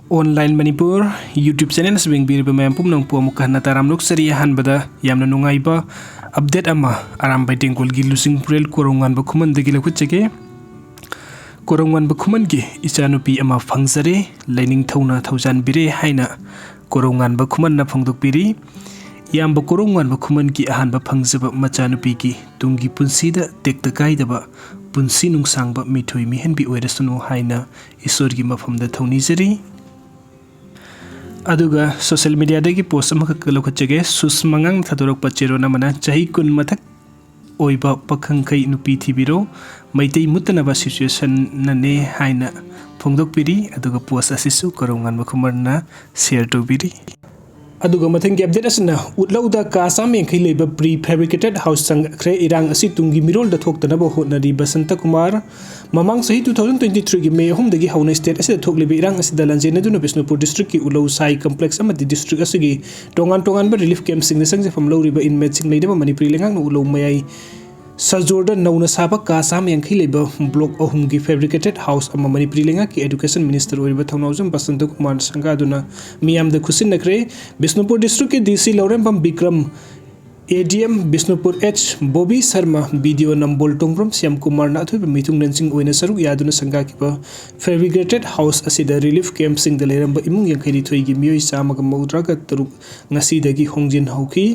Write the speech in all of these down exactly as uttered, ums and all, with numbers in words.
Online Manipur YouTube channel ꯑꯁꯤ ꯌꯦꯡꯕꯤꯔꯤꯕ ꯃꯌꯥꯝ ꯄꯨꯝꯅꯃꯛꯄꯨ ꯑꯃꯨꯛꯀ ꯍꯟꯅ ꯇꯔꯥꯝꯅ ꯑꯣꯛꯆꯔꯤ꯫ ꯑꯍꯥꯟꯕꯗ ꯌꯥꯝꯅ ꯅꯨꯡꯉꯥꯏꯕ update ꯑꯃ ꯑꯔꯥꯝꯕꯥꯏ ꯇꯦꯡꯒꯣꯜꯒꯤ ꯂꯨꯆꯤꯡꯄꯨꯔꯦꯜ ꯀꯣꯔꯧꯉꯥꯟꯕ ꯈꯨꯃꯟꯗꯒꯤ ꯂꯧꯈꯠꯆꯒꯦ꯫ ꯀꯣꯔꯧꯉꯥꯟꯕ ꯈꯨꯃꯟꯒꯤ ꯏꯆꯥꯅꯨꯄꯤ ꯑꯃ ꯐꯪꯖꯔꯦ, ꯂꯥꯏꯅꯤꯡꯊꯧꯅ ꯊꯧꯖꯥꯟꯕꯤꯔꯦ ꯍꯥꯏꯅ ꯀꯣꯔꯧꯉꯥꯟꯕ ꯈꯨꯃꯟꯅ ꯐꯣꯡꯗꯣꯛꯄꯤꯔꯤ꯫ ꯏꯌꯥꯝꯕ ꯀꯣꯔꯧꯉꯥꯟꯕ ꯈꯨꯃꯟꯒꯤ ꯑꯍꯥꯟꯕ ꯐꯪꯖꯕ ꯃꯆꯥꯅꯨꯄꯤꯒꯤ ꯇꯨꯡꯒꯤ ꯄꯨꯟꯁꯤꯗ ꯇꯦꯛꯇ ꯀꯥꯏꯗꯕ ꯄꯨꯟꯁꯤ ꯅꯨꯡꯁꯥꯡꯕ ꯃꯤꯊꯣꯏ ꯃꯤꯍꯦꯟꯕꯤ ꯑꯣꯏꯔꯁꯅꯨ ꯍꯥꯏꯅ ꯏꯁꯣꯔꯒꯤ ꯃꯐꯝꯗ ꯊꯧꯅꯤꯖꯔꯤ꯫ ꯑꯗꯨꯒ social mediaꯗꯒꯤ post ꯑꯃꯈꯛ ꯂꯧꯈꯠꯆꯒꯦ꯫ ꯁꯨꯁꯃꯥ ꯉꯥꯡꯅ ꯊꯥꯗꯣꯔꯛꯄ ꯆꯦꯔꯣꯜ ꯑꯃꯅ, ꯆꯍꯤ ꯀꯨꯟ ꯃꯊꯛ ꯑꯣꯏꯕ ꯄꯥꯈꯪꯈꯩ ꯅꯨꯄꯤ ꯊꯤꯕꯤꯔꯣ, ꯃꯩꯇꯩ ꯃꯨꯠꯇꯅꯕ situationꯅꯅꯦ ꯍꯥꯏꯅ ꯐꯣꯡꯗꯣꯛꯄꯤꯔꯤ꯫ ꯑꯗꯨꯒ post ꯑꯁꯤꯁꯨ ꯀꯣꯔꯧꯉꯥꯟꯕ ꯈꯨꯃꯟꯅ share ꯇꯧꯕꯤꯔꯤ꯫ ꯑꯗꯨꯒ ꯃꯊꯪꯒꯤ update ꯑꯁꯤꯅ ꯎꯠꯂꯧꯗ ꯀꯥ ꯆꯥꯝꯃ ꯌꯥꯡꯈꯩ ꯂꯩꯕ pre fabricated house ꯆꯪꯈ꯭ꯔꯦ꯫ ꯏꯔꯥꯡ ꯑꯁꯤ ꯇꯨꯡꯒꯤ ꯃꯤꯔꯣꯜꯗ ꯊꯣꯛꯇꯅꯕ ꯍꯣꯠꯅꯔꯤ ꯕꯁꯟꯇ ꯀꯨꯃꯥꯔ꯫ ꯃꯃꯥꯡ ꯆꯍꯤ two thousand twenty threeꯒꯤ May ꯑꯍꯨꯝꯗꯒꯤ ꯍꯧꯅ state ꯑꯁꯤꯗ ꯊꯣꯛꯂꯤꯕ ꯏꯔꯥꯡ ꯑꯁꯤꯗ ꯂꯥꯟꯖꯦꯟꯅꯗꯨꯅ ꯕꯤꯁꯅꯨꯄꯨꯔ districtꯀꯤ ꯎꯂꯧ ꯁꯥꯏ complex ꯑꯃꯗꯤ district ꯑꯁꯤꯒꯤ ꯇꯣꯉꯥꯟ ꯇꯣꯉꯥꯟꯕ relief campꯁꯤꯡꯗ ꯆꯪꯖꯐꯝ ꯂꯧꯔꯤꯕ inmateꯁꯤꯡ ꯂꯩꯅꯕ ꯃꯅꯤꯄꯨꯔꯤ ꯂꯩꯉꯥꯛꯅ ꯎꯂꯧ ꯃꯌꯥꯏ ꯁꯖꯣꯔꯗ ꯅꯧꯅ ꯁꯥꯕ ꯀꯥ ꯆꯥꯝꯃ ꯌꯥꯡꯈꯩ ꯂꯩꯕ block ꯑꯍꯨꯝꯒꯤ fabricated house ꯑꯃ ꯃꯅꯤꯄꯨꯔꯤ ꯂꯩꯉꯥꯛꯀꯤ education minister ꯑꯣꯏꯔꯤꯕ ꯊꯧꯅꯥꯎꯖꯝ ꯕꯁꯟꯇ ꯀꯨꯃꯥꯔꯅ ꯁꯪꯒꯥꯗꯨꯅ ꯃꯤꯌꯥꯝꯗ ꯈꯨꯠꯁꯤꯟꯅꯈ꯭ꯔꯦ꯫ ꯕꯤꯁꯅꯨꯄꯨꯔ districtꯀꯤ DC ꯂꯧꯔꯦꯝꯕꯝ Bikram, ADM Bishnupur H Bobby Sharma, BDO ꯅꯝꯕꯣꯜ ꯇꯣꯡꯕ꯭ꯔꯝ ꯁ꯭ꯌꯥꯝ ꯀꯨꯃꯥꯔꯅ ꯑꯊꯣꯏꯕ ꯃꯤꯊꯨꯡꯂꯦꯟꯁꯤꯡ ꯑꯣꯏꯅ ꯁꯔꯨꯛ ꯌꯥꯗꯨꯅ ꯁꯪꯒꯥꯈꯤꯕ fabricated house ꯑꯁꯤꯗ relief campꯁꯤꯡꯗ ꯂꯩꯔꯝꯕ ꯏꯃꯨꯡ ꯌꯥꯡꯈꯩ ꯅꯤꯊꯣꯏꯒꯤ ꯃꯤꯑꯣꯏ ꯆꯥꯝꯃꯒ ꯃꯧꯗ꯭ꯔꯥꯒ ꯇꯔꯨꯛ ꯉꯁꯤꯗꯒꯤ ꯍꯣꯡꯖꯤꯟ ꯍꯧꯈꯤ꯫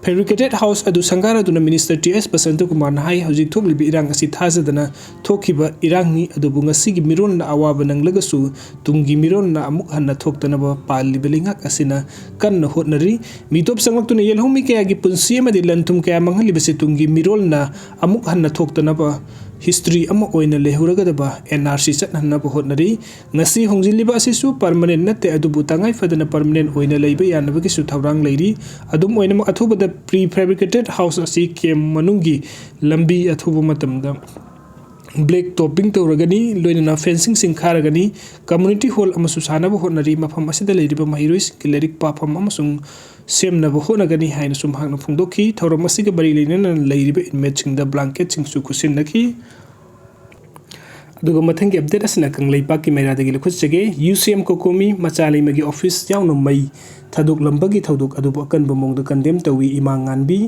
Fabricated house ꯑꯗꯨ ꯁꯪꯒꯥꯔꯗꯨꯅ minister ꯇꯤ ꯑꯦꯁ ꯕꯁꯟꯇ ꯀꯨꯃꯥꯔꯅ ꯍꯥꯏ, ꯍꯧꯖꯤꯛ ꯊꯣꯛꯂꯤꯕ ꯏꯔꯥꯡ ꯑꯁꯤ ꯊꯥꯖꯗꯅ ꯊꯣꯛꯈꯤꯕ ꯏꯔꯥꯡꯅꯤ, ꯑꯗꯨꯕꯨ ꯉꯁꯤꯒꯤ ꯃꯤꯔꯣꯜꯅ ꯑꯋꯥꯕ ꯅꯪꯂꯒꯁꯨ ꯇꯨꯡꯒꯤ ꯃꯤꯔꯣꯜꯅ ꯑꯃꯨꯛ ꯍꯟꯅ ꯊꯣꯛꯇꯅꯕ ꯄꯥꯜꯂꯤꯕ ꯂꯩꯉꯥꯛ ꯑꯁꯤꯅ ꯀꯟꯅ ꯍꯣꯠꯅꯔꯤ꯫ ꯃꯤꯇꯣꯞ ꯆꯪꯂꯛꯇꯨꯅ ꯌꯦꯜꯍꯧꯃꯤ ꯀꯌꯥꯒꯤ ꯄꯨꯟꯁꯤ ꯑꯃꯗꯤ ꯂꯟ ꯊꯨꯝ ꯀꯌꯥ ꯃꯥꯡꯍꯜꯂꯤꯕꯁꯤ ꯇꯨꯡꯒꯤ ꯃꯤꯔꯣꯜꯅ ꯑꯃꯨꯛ ꯍꯟꯅ ꯊꯣꯛꯇꯅꯕ history ꯑꯃ ꯑꯣꯏꯅ ꯂꯩꯍꯧꯔꯒꯗꯕ NRC ꯆꯠꯍꯟꯅꯕ ꯍꯣꯠꯅꯔꯤ꯫ ꯉꯁꯤ ꯍꯣꯡꯖꯤꯜꯂꯤꯕ ꯑꯁꯤꯁꯨ permanent ꯅꯠꯇꯦ, ꯑꯗꯨꯕꯨ ꯇꯉꯥꯏ ꯐꯗꯅ permanent ꯑꯣꯏꯅ ꯂꯩꯕ ꯌꯥꯅꯕꯒꯤꯁꯨ ꯊꯧꯔꯥꯡ ꯂꯩꯔꯤ꯫ ꯑꯗꯨꯝ ꯑꯣꯏꯅꯃꯛ, ꯑꯊꯨꯕꯗ pre fabricated house ꯑꯁꯤ camp ꯃꯅꯨꯡꯒꯤ ꯂꯝꯕꯤ ꯑꯊꯨꯕ ꯃꯇꯝꯗ black topping ꯇꯧꯔꯒꯅꯤ, ꯂꯣꯏꯅꯅ fencingꯁꯤꯡ ꯈꯥꯔꯒꯅꯤ꯫ Community hall ꯑꯃꯁꯨ ꯁꯥꯅꯕ ꯍꯣꯠꯅꯔꯤ꯫ ꯃꯐꯝ ꯑꯁꯤꯗ ꯂꯩꯔꯤꯕ ꯃꯍꯩꯔꯣꯏꯁꯤꯡꯒꯤ ꯂꯥꯏꯔꯤꯛ ꯄꯥꯐꯝ ꯑꯃꯁꯨꯡ ꯁꯦꯝꯅꯕ ꯍꯣꯠꯅꯒꯅꯤ ꯍꯥꯏꯅꯁꯨ ꯃꯍꯥꯛꯅ ꯐꯣꯡꯗꯣꯛꯈꯤ꯫ ꯊꯧꯔꯝ ꯑꯁꯤꯒ ꯃꯔꯤ ꯂꯩꯅꯅ ꯂꯩꯔꯤꯕ inmateꯁꯤꯡꯗ blanketꯁꯤꯡꯁꯨ ꯈꯨꯠꯁꯤꯟꯅꯈꯤ꯫ ꯑꯗꯨꯒ ꯃꯊꯪꯒꯤ ꯑꯞꯗꯦꯠ ꯑꯁꯤꯅ ꯀꯪꯂꯩꯄꯥꯛꯀꯤ ꯃꯩꯔꯥꯗꯒꯤ ꯂꯧꯈꯠꯆꯒꯦ꯫ ꯌꯨ ꯁꯤ ꯑꯦꯝ ꯀꯣꯀꯣꯃꯤ ꯃꯆꯥ ꯂꯩꯃꯒꯤ ꯑꯣꯐꯤꯁ ꯌꯥꯎꯅ ꯃꯩ ꯊꯥꯗꯣꯛꯂꯝꯕꯒꯤ ꯊꯧꯗꯣꯛ ꯑꯗꯨꯕꯨ ꯑꯀꯟꯕ ꯃꯑꯣꯡꯗ ꯀꯟꯗꯦꯝ ꯇꯧꯏ꯫ ꯏꯃꯥ ꯉꯥꯟꯕꯤ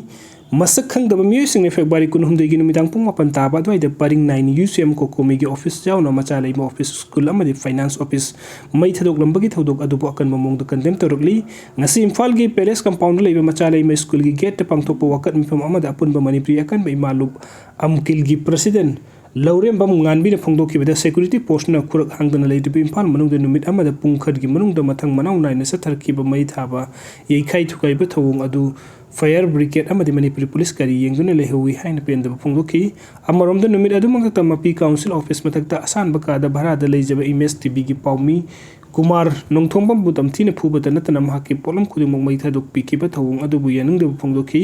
ꯃꯁꯛ ꯈꯪꯗꯕ ꯃꯤꯑꯣꯏꯁꯤꯡꯅ ꯐꯦꯕ꯭ꯔꯨꯋꯥꯔꯤ ꯀꯨꯟꯍꯨꯝꯗꯣꯏꯒꯤ ꯅꯨꯃꯤꯗꯥꯡ ꯄꯨꯡ ꯃꯥꯄꯟ ꯇꯥꯕ ꯑꯗꯨꯋꯥꯏꯗ ꯄꯔꯤꯡ ꯅꯥꯏꯅ ꯌꯨ ꯁꯤ ꯑꯦꯝ ꯀꯣꯀꯣꯃꯤꯒꯤ ꯑꯣꯐꯤꯁ ꯌꯥꯎꯅ ꯃꯆꯥ ꯂꯩꯃ ꯑꯣꯐꯤꯁ, ꯁ꯭ꯀꯨꯜ ꯑꯃꯗꯤ ꯐꯥꯏꯅꯥꯟꯁ ꯑꯣꯐꯤꯁ ꯃꯩ ꯊꯥꯗꯣꯛꯂꯝꯕꯒꯤ ꯊꯧꯗꯣꯛ ꯑꯗꯨꯕꯨ ꯑꯀꯟꯕ ꯃꯑꯣꯡꯗ ꯀꯟꯗꯦꯝ ꯇꯧꯔꯛꯂꯤ꯫ ꯉꯁꯤ ꯏꯝꯐꯥꯜꯒꯤ ꯄꯦꯂꯦꯁ ꯀꯝꯄꯥꯎꯟꯗ ꯂꯩꯕ ꯃꯆꯥ ꯂꯩꯃ ꯁ꯭ꯀꯨꯜꯒꯤ ꯒꯦꯠꯇ ꯄꯥꯡꯊꯣꯛꯄ ꯋꯥꯀꯠ ꯃꯤꯐꯝ ꯑꯃꯗ ꯑꯄꯨꯟꯕ ꯃꯅꯤꯄꯨꯔꯤ ꯑꯀꯟꯕ ꯏꯃꯥ ꯂꯨꯞ ꯑꯝꯀꯤꯜꯒꯤ ꯄ꯭ꯔꯁꯤꯗꯦꯟ ꯂꯧꯔꯦꯝꯕꯝ ꯉꯥꯟꯕꯤꯅ ꯐꯣꯡꯗꯣꯛꯈꯤꯕꯗ, ꯁꯦꯀ꯭ꯌꯨꯔꯤꯇꯤ ꯐꯣꯔꯁꯅ ꯈꯨꯔꯛ ꯍꯥꯡꯗꯅ ꯂꯩꯔꯤꯕ ꯏꯝꯐꯥꯜ ꯃꯅꯨꯡꯗ ꯅꯨꯃꯤꯠ ꯑꯃꯗ ꯄꯨꯡ ꯈꯔꯒꯤ ꯃꯅꯨꯡꯗ ꯃꯊꯪ ꯃꯅꯥꯎ ꯅꯥꯏꯅ ꯆꯠꯊꯔꯛꯈꯤꯕ ꯃꯩ ꯊꯥꯕ, ꯌꯩꯈꯥꯏ ꯊꯨꯒꯥꯏꯕ ꯊꯧꯑꯣꯡ ꯑꯗꯨ ꯐꯥꯌꯔ ꯕ꯭ꯔꯤꯒꯦꯗ ꯑꯃꯗꯤ ꯃꯅꯤꯄꯨꯔꯤ ꯄꯨꯂꯤꯁ ꯒꯥꯔꯤ ꯌꯦꯡꯗꯨꯅ ꯂꯩꯍꯧꯏ ꯍꯥꯏꯅ ꯄꯦꯟꯗꯕ ꯐꯣꯡꯗꯣꯛꯈꯤ꯫ ꯑꯃꯔꯣꯝꯗ, ꯅꯨꯃꯤꯠ ꯑꯗꯨꯃꯛꯇ ꯃꯄꯤ ꯀꯥꯎꯟꯁꯤꯜ ꯑꯣꯐꯤꯁ ꯃꯊꯛꯇ ꯑꯁꯥꯟꯕ ꯀꯥꯗ ꯚꯔꯥꯗ ꯂꯩꯖꯕ ꯏꯃꯦꯖ ꯇꯤ ꯚꯤꯒꯤ ꯄꯥꯎꯃꯤ ꯀꯨꯃꯥꯔ ꯅꯣꯡꯊꯣꯝꯕꯝꯕꯨ ꯇꯝꯊꯤꯅ ꯐꯨꯕꯇ ꯅꯠꯇꯅ ꯃꯍꯥꯛꯀꯤ ꯄꯣꯠꯂꯝ ꯈꯨꯗꯤꯡꯃꯛ ꯃꯩ ꯊꯥꯗꯣꯛꯄꯤꯈꯤꯕ ꯊꯧꯑꯣꯡ ꯑꯗꯨꯕꯨ ꯌꯥꯅꯤꯡꯗꯕ ꯐꯣꯡꯗꯣꯛꯈꯤ꯫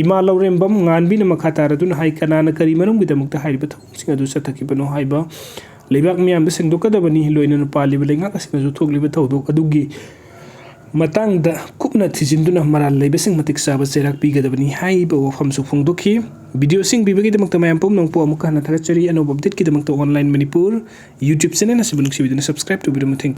ꯏꯃꯥ ꯂꯧꯔꯦꯝꯕꯝ ꯉꯥꯟꯕꯤꯅ ꯃꯈꯥ ꯇꯥꯔꯗꯨꯅ ꯍꯥꯏ, ꯀꯅꯥꯅ ꯀꯔꯤ ꯃꯔꯝꯒꯤꯗꯃꯛꯇ ꯍꯥꯏꯔꯤꯕ ꯊꯧꯑꯣꯡꯁꯤꯡ ꯑꯗꯨ ꯆꯠꯊꯈꯤꯕꯅꯣ ꯍꯥꯏꯕ ꯂꯩꯕꯥꯛ ꯃꯤꯌꯥꯝꯗ ꯁꯦꯡꯗꯣꯛꯀꯗꯕꯅꯤ꯫ ꯂꯣꯏꯅꯅ ꯄꯥꯜꯂꯤꯕ ꯂꯩꯉꯥꯛ ꯑꯁꯤꯅꯁꯨ ꯊꯣꯛꯂꯤꯕ ꯊꯧꯗꯣꯛ ꯑꯗꯨꯒꯤ ꯃꯇꯥꯡꯗ ꯀꯨꯞꯅ ꯊꯤꯖꯤꯟꯗꯨꯅ ꯃꯔꯥꯜ ꯂꯩꯕꯁꯤꯡ ꯃꯇꯤꯛ ꯆꯥꯕ ꯆꯩꯔꯥꯛ ꯄꯤꯒꯗꯕꯅꯤ ꯍꯥꯏꯕ ꯋꯥꯐꯝꯁꯨ ꯐꯣꯡꯗꯣꯛꯈꯤ꯫ ꯚꯤꯗꯤꯑꯣꯁꯤꯡ ꯄꯤꯕꯒꯤꯗꯃꯛꯇ ꯃꯌꯥꯝ ꯄꯨꯝꯅꯃꯛꯄꯨ ꯑꯃꯨꯛꯀ ꯍꯟꯅ ꯊꯥꯒꯠꯆꯔꯤ꯫ ꯑꯅꯧꯕ ꯑꯞꯗꯦꯠꯀꯤꯗꯃꯛꯇ ꯑꯣꯟꯂꯥꯏꯟ ꯃꯅꯤꯄꯨꯔ YouTube ꯆꯦꯅꯦꯜ ꯑꯁꯤꯕꯨ ꯅꯨꯡꯁꯤꯕꯤꯗꯨꯅ ꯁꯕꯁꯀ꯭ꯔꯥꯏꯕ ꯇꯧꯕꯤꯔꯝꯕ ꯊꯦꯡ